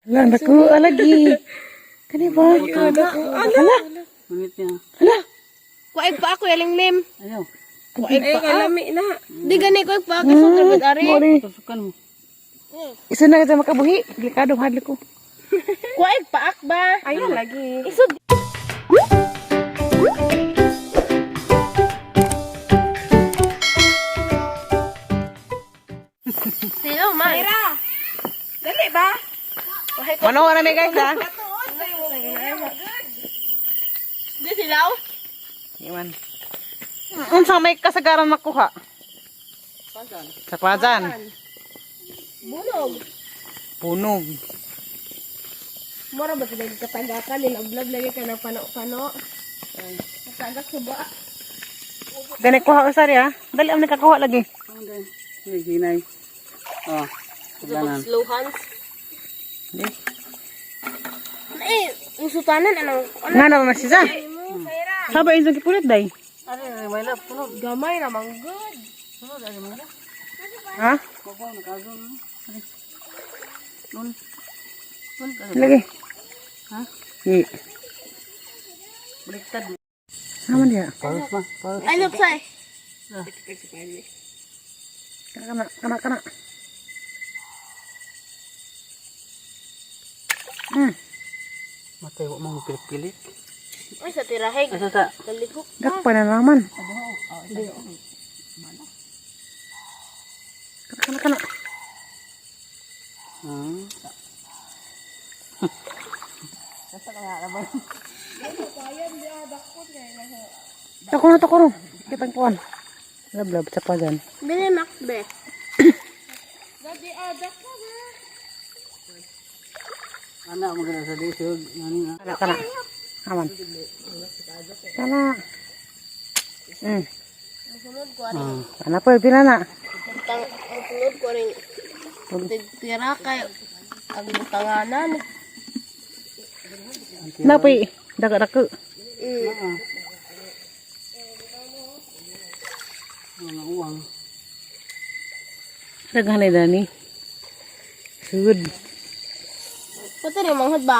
Ala, naku, alagi. Kani ba? Ala, Manit niya. ala. Kuay pa ako yaling mem. Ayaw. Kuay pa. Kalami na. Di gani kuay pa ako sa trabad ari. Mori. Tusukan mo. Isa na kita makabuhi. Delikado hadlo ko. Kuay pa ak ba? Ayun lagi. Isod. Hello, ma. Dali ba? Manood na mi, guys, ha. Di silaw? Iwan. Unsa may kasagaran makuha? Sa pazan. Bunog. Punog. Mura ba sila katagakan nilablab lagi ka ng pano-pano. Katagak sa ba? Dali kuha ka sari ha. Dali am nakakuha lagi. Hindi. Hindi, hinay. Oh. Paglanan. Slow hands. Di. Eh, yung sutanan anong ano? Nga na ba siya? Saba insa gipulit day? Ari, may love. Puno. Gamay ra man good. Puno, ari mo. Ha? Kuko, nakazo. Ari. Lun. Lun. Lagi. Ha? Di. Baliktad. Naman diya. Paus ma. Paus. Ay, look say. Kana kana kana kana. Matay, wa mo pilik-pilik. Ay, sa tirahig. Asa sa? Kalihok. Dakpa na naman. Kana kana kana. Tako na tako no. Kitang kuan. Lab lab sa pazan. Bili makbe. Anak mo gana sa lisod. Ngani na. Kana kana. Aman. Kana. Musunod ko ari. Kana po pila na. Butang musunod ko rin. Tira kay ang butanganan. Napi daga dako. Mga uwang. Daghan na dani. Sud. Pati rin manghod ba?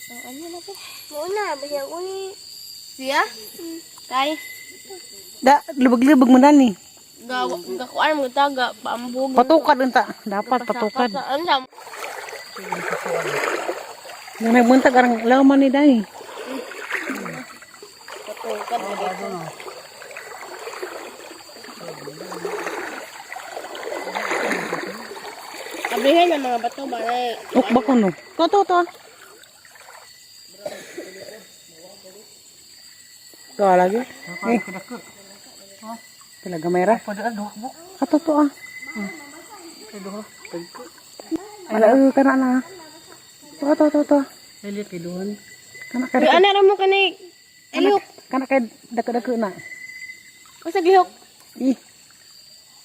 Ang ano na po? Muna, bayang uni. Siya? Kay, Da lubog-lubog mo dani. ga gakuan mo taga paambog. Patukad unta. Dapat patukad. Sa ano sa Nang nagbuntag arang laman ni dani. patukad dito. Abrihin ang mga bato ba na Ok ba kuno? To to to. To lagi. Eh. Pila gamay ra. Pwede ka duhok buk. Ato to ah. Wala kana na. To to to to. Dili kay duhon. Kana kay Uy, ana ra mo kanay kana, kana kay dako-dako na. Basta gihok. Ih.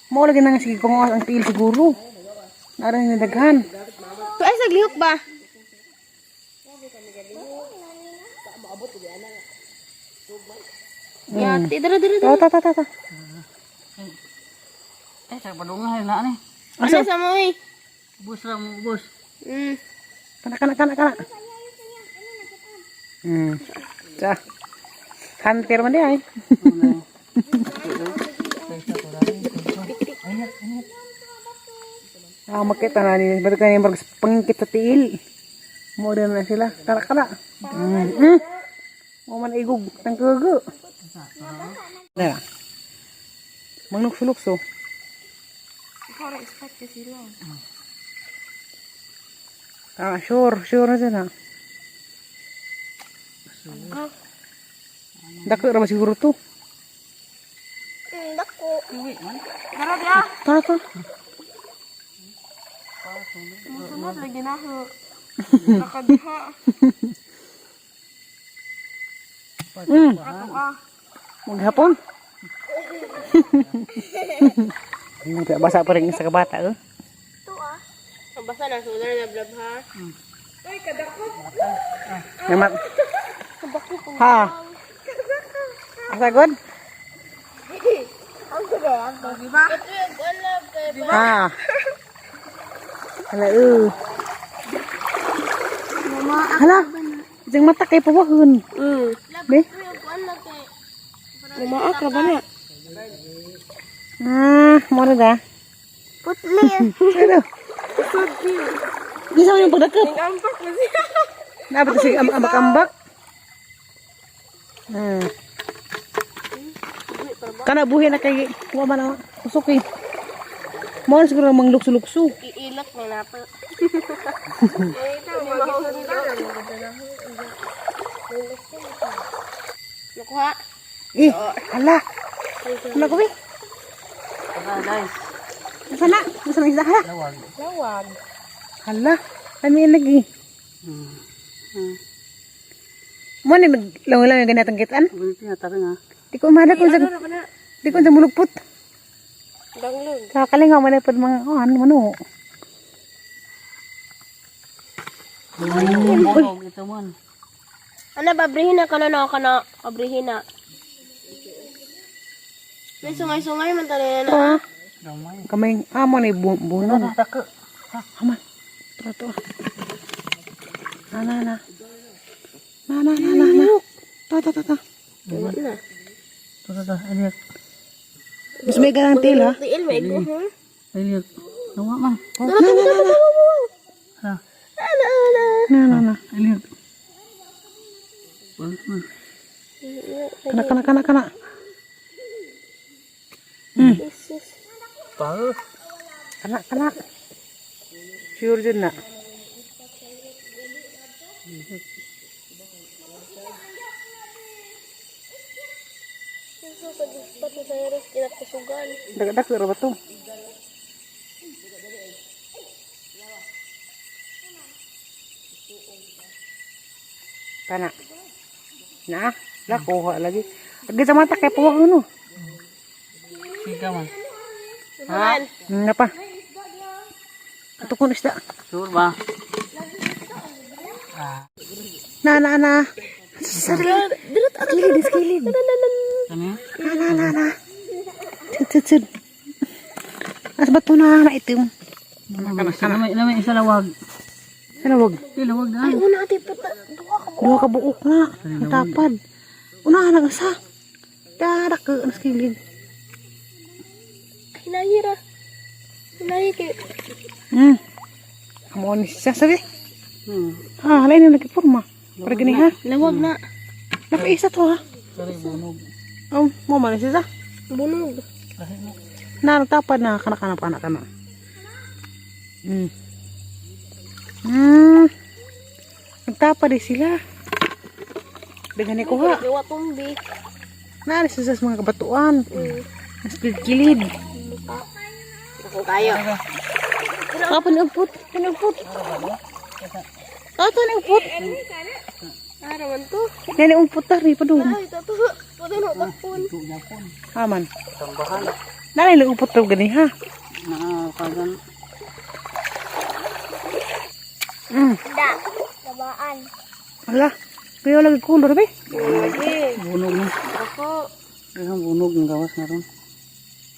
Mao lagi na nga sige kung ang tiil siguro. Nara ni daghan. To ay sa gihok ba? Yati, dara dara To dara. to to to. to. Eh, sa padungan na ni. Ano sa mo eh? Bus ra mo, bus. Kana kana kana kana. Sa. Hunter man di ay. Ah, makita na ni ba't kanya mag pangkit sa tiil. Mo rin na sila. Kana kana. Mo man igog tangkago. Dara. Manglukso-lukso. Ah, sure, sure na sila. Dako ra ba siguro to? Dako. Dara dia. Tara to. Musunod lagi na ho. Nakadiha. Ato ah. Maghapon. Basa pa rin sa kabata eh. Ang basa na solar na blab ha. Uy, kadako. Naman. Ha. Asa god? Di ba? Ito yung alam kay Ha. Hala, eh. Hala. Isang mata kay pawahon. Be? Lumaak ra ba na? Ah, mo na da. Putli. Ano? Di sa yung pagdakop. Ambak na siya. Dapat kasi ambak-ambak. Kana buhi na kay wa man ang usok eh. Mo na siguro mang lukso-lukso. Iilak na napa. Nakuha. Eh, hala. Hala ko eh. Tara guys. Asa na? Asa na isda hala? Lawag. Lawag. Hala. Kami lagi. Mo ni maglangoy-langoy yung ganitong kitaan. Buti na tara nga. Di ko umada kung sa Ano ba na? di ko sa mulupot. Danglog. Kakalingaw man na pud mga oh, ano man oh. Bunog ito man. Ano ba, abrihin na kana na kana. Abrihin na. May sungay-sungay man tali na. Ah, Gamay. kamay amo ni bunog. Tako. Aman. Tara to. Na na na. Na na na na na. To to to to. Wala na. Ito ito. Aliyak. Mas may ganang til ha. Tiil, may go, ha? Aliyak. Nawa man. Na na na na. Ha. Ana, ana. Na na na. Aliyak. Wala man. Kana kana kana kana. Yes, yes. Pa. Kana kana. Sure jud na. So, pag na sa ref, kinakasugan. Dagdag ra ba to? Kana. Na, la kuha lagi. Agi sa mata kay puwag no. Siga man. Ha? Nga pa. Ato kon isda. Sure ba? Ah. Na na na. Sarili. Kilid, kilid. Kani? Na na na na. Tut tut tut. As bato na na itim. Kana kana. Namay isa lawag. Sana wag. Di lawag na. Ay, una ate, puta. Duha ka. Duha ka buok na. Ang tapad. Una nang isa. Dadak ka nas kilid. Hinahira. Hinahi kay. Amo ni siya sabi. Ah, halay na lagi porma. Para gani ha. Lawag na. Napa isa to ha. Sorry, bunog. Oh, mo man siya. Bunog. Na tapad na kana kana kana kana. Nagtapad eh sila. Daghan ni kuha. Iwa tumbi. Naa siya sa mga kabatuan. Mas kilid. Ako kayo. Ah, panagput, panagput. Ah, panagput. Ah, raman to. Nani umput ta ri padung. Ay, tato. Puto na takpon. Ito yapon. Aman. Tambahan. Nani lang umput raw gani ha. Na kagan. Da. Labaan. Ala. Kuya lagi kulor be. Bunog na. Ako. Kaya bunog ng gawas na ron.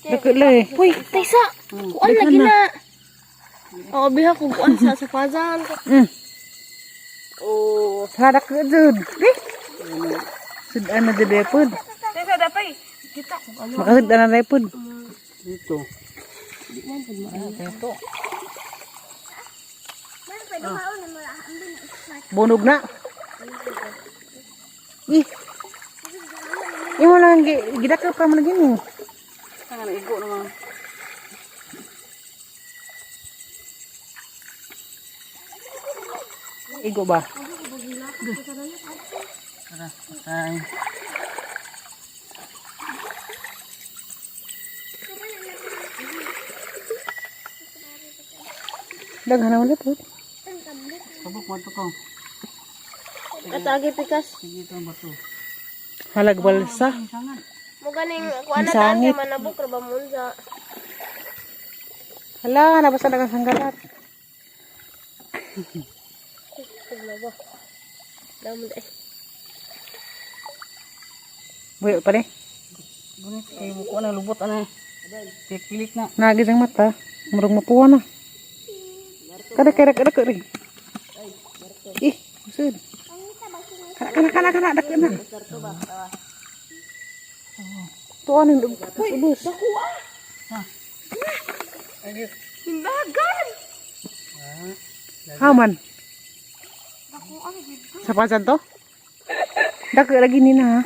Dakila eh. Uy, Taysa. Kuan lagi na. Oo, biha ko kuan sa fazan. Oh. Sarak ka jud. Be. Sudan na jud eh, pod. Taysa dapay. Kita ko. Makasudan na pod. Dito. Dito. Bunog na. Ih. Imo lang gidakop ka man gini. Ang igo naman. Igo ba? Tara, patay. Daghan na wala pod. Sabok mo to ko. Atagi pikas. Sige ito ang bato. Halag balsa. Mo ganing kuan na daan kay manabok ra ba munsa. Hala, nabasa na kang sanggalat. Ba. Damo dai. Buyo pa ni. Gunit kay mo ko na lubot ana. Kilik na. Nagis ang mata. Murag mapuha na. Kada kada kada kada. Ih, usud. Kana kana kana kana dako na. Tuan ang ubos. Hindagan! Haman. Sa pasan to? Dako lagi ni na ha.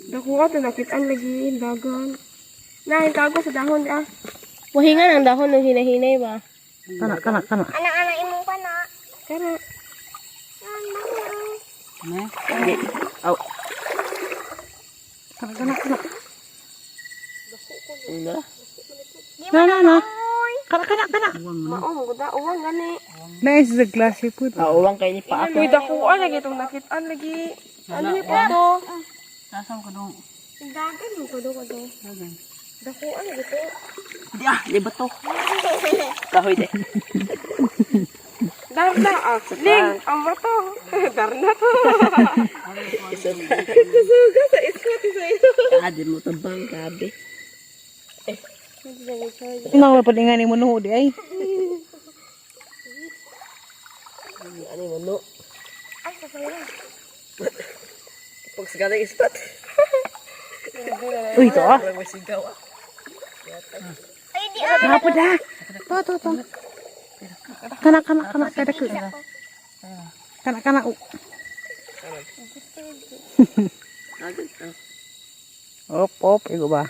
Dako ka to, nakitaan lagi. Hindagan. Na, hintago sa dahon ah. Wahingan ang dahon ng hinahinay ba? Kana kana kana. Anak-anak imong pana. Kara. Ne? Kana kana kana. Wala. Na na na. Kana kana kana. Mao, guda, uwang gani. Nice sa klase po. Uwang kay ni pa. Uy, dako ah, lagi itong nakitaan lagi. Ano yung to? Sasam ko dong. Hindagan mo ko do ko do. Dako ah, lagi to. Di ah, di ba to? Kahoy de. Darna ah. Ling, ang bato. Darna to. Kusuga sa ismat isa ito. Ah, di mo tabang grabe. Nawa pa nga ni mo no di ay. Ano mo no? Ay, kasaya. Pag sigara ispat. Uy to ah. May sigaw ah. Ay, di ah. Napo da. To to to. Kana kana kana kada ko. Kana kana. Oh. Op op igo ba.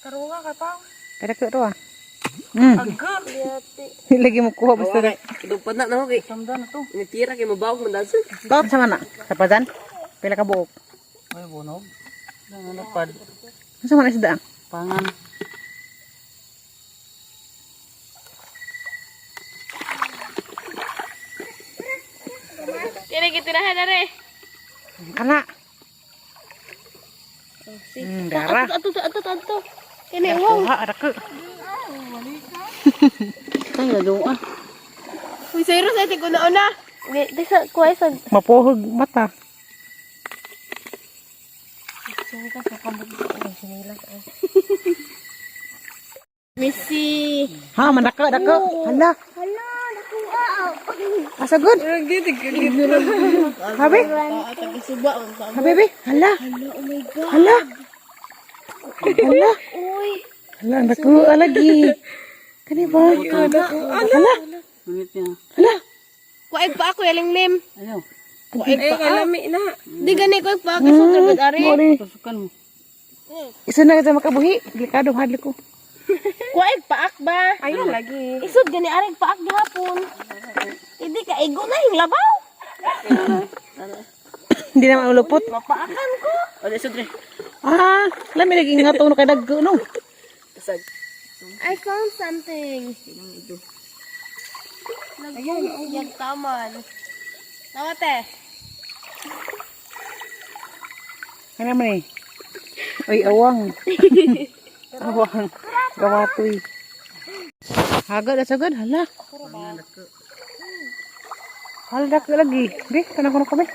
Karunga ka pa. Kada ko to ah. Agga. Lagi mo kuha basta na. Idupad na na okay. Samdan na to. Nitira kay mabawog man dansa. Tot sa mana? Sa pasan? Pila ka buok? Ay bunog. Nangalapad. Sa mana isda? Pangan. Kini gitirahan na re. Kana. Dara. Ato ato ato ato. Kini uwang. Kuha ada ko. Kay gagawa. Uy, Cyrus, ay tiguna una. Di, di sa kuha sa Mapuhog mata. Missy. Ha, manaka dako. Hala. Hala, nakuha. Asa good? Habi? Habi, be? Hala. Oh my God. Hala. Hala. Uy. Hala, naku, alagi. Kani ba? Hala. Ngunit niya. Hala. Kuwaig pa ako, yaling lim. Ayaw. Ay, kalami na. Di gani kuwaig pa ako, so trabad ari. Mori. Tusukan mo. Isa na kita makabuhi. Delikado hadli ko. Kuwaig paak ba? Ayun lagi. Isod gani aring paak gihapon. Hindi ka igo na yung labaw. Hindi naman ulupot. Mapaakan ko. O, di sudre. Ah, lami lagi nga to no kay dagko no. Kasag. I found something. Ayun, yung taman. Tama te. Ano man eh? Uy, awang. Awang. Gawatoy. Hagad asagad hala. Hala dako lagi. Di, kanang kuno kami.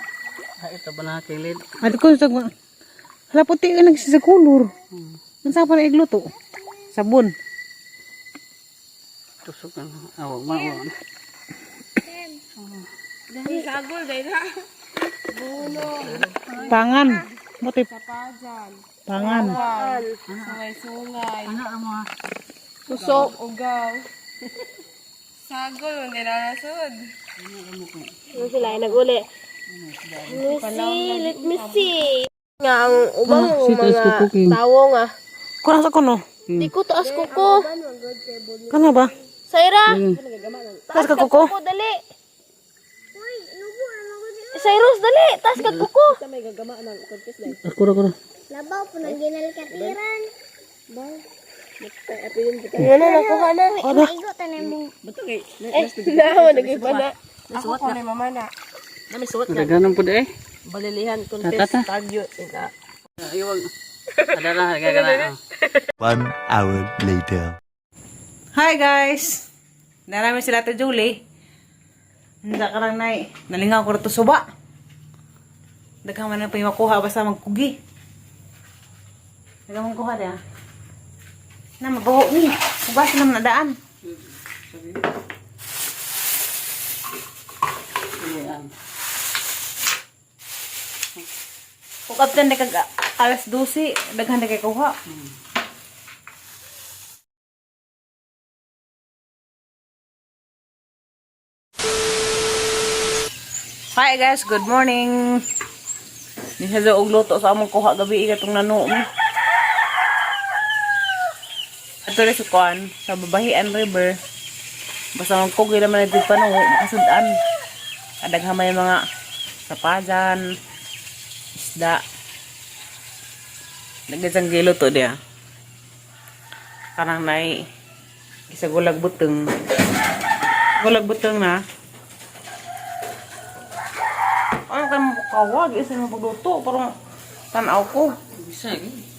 Ah, ito ba na kilid? Adi ko sa Hala puti ka nagsisa kulor. Unsa pa na igluto? Sabon. Tusukan. Awag man. Awag. Dahil sagol, dahil na. Pangan. Motif Pajan. pangan. Sungay-sungay. Ano ang mga? Susok. Ugaw. Sagol, hindi na nasod. Ano sila ay nag-uli? Let me see, let me see. Nga ang ubang mga tawo nga. Kurang sa kuno. Di ko taas kuko. Kana ba? Saira, Taas ka kuko. kuko dali. Cyrus, dali! Taas ka kuko! Ako ra ko ra. Labaw po nang ginalkatiran. Ano na, nakuha na. Ano? Bato kay. Eh, nawa, nag-iba na. Ako ko na mama na. Nami suwat nga. Nagaganon po di eh. Balilihan, confess, Tata. tagyo. Ina. Ayaw. Adala, gagana. 1 hour later. Hi guys! Narami sila Ate Julie. Hindi ka lang nay. Nalingaw ko rito suba. Daghan man na pa yung makuha basta magkugi. Daghan man kuha diya. Na mabaho ni. Hugas na naman na daan. Upton na kag alas 12, daghan na kay kuha. Hi guys, good morning. Ni siya og luto sa among kuha gabi katong nanuo mo. Ato rin sa kuan, sa Babahian River. Basta magkugi naman na panuo, makasudan. Adaghan may mga sapajan, isda. Nagasang giluto diya. Kanang nay isa gulag buteng. Gulag buteng na. Ano kayo mo kawag? Isa mo pagluto. Parang tanaw ko. Bisa gi.